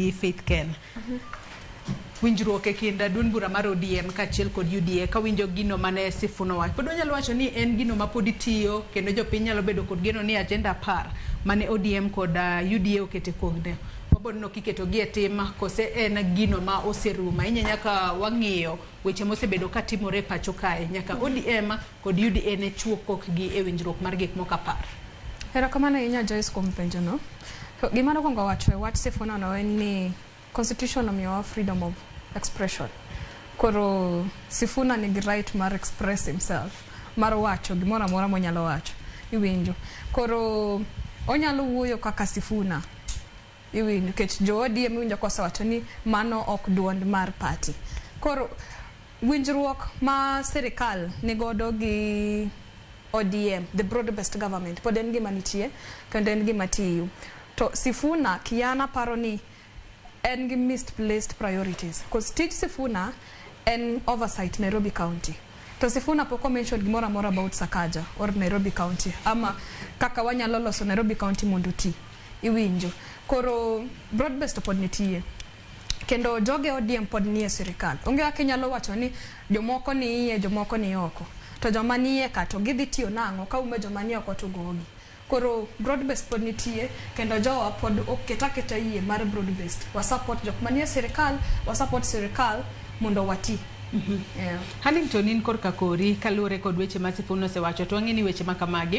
Faith Ken. Winjruok e kind duond bura mar ODM kaachiel kod UDA kawinjo gino mane Sifuna owacho. Pod wanyalo wacho ni en gino ma pod tiyo kendo jopiny nyalo bedo kod geno ni agenda 10 mane ODM kod UDA okete kogne. Wabiro neno kiketo gi e tim kose en gino ma oserumo. Ahinya nyaka wang'iyo weche mosebedo katimore e pacho kae nyaka ODM kod UDA ne chuo kokgi e winjruok mar gik moko 10. Erokamano ahinya, Joyce, kuom penjo no. To gima nokwongo wacho e wach Sifuna no en ni constitution omiyowa freedom of expression. Koro Sifuna nigi right mar express himself, mar wacho gimoro amora monyalo wacho. Iwinjo. Koro onyalo wuoyo kaka Sifuna. Iwinjo. Nikech jo ODM iwinjo kosewacho ni mano ok duond mar party. Koro winjruok ma sirikal nigodo gi ODM, the broad based government, pod en gima nitie kendo en gima tiyo. To Sifuna kiana paro ni en gi misplaced priorities. Because tij Sifuna en oversight Nairobi County. To Sifuna pok omention gimoro amora about Sakaja or Nairobi County ama kaka wanyalo loso Nairobi County mondo oti. Iwinjo. Koro broad based pod nitie. Kendo joge ODM pod nie sirikal. Onge kaka inyalo wacho ni jomoko ni iye, jomoko ni oko. To joma ni iye ka to gidhi tiyo nang'o ka ume joma ni oko to gogi. Koro broad based pod nitie kendo jowa pod oket aketa yie mar broad based. Wa support jok manie sirikal, wa support sirikal mondo wati. Yeah. Hannington, in korka kori kaluwore kod weche ma Sifuna osewacho to wang'e ni weche ma kamagi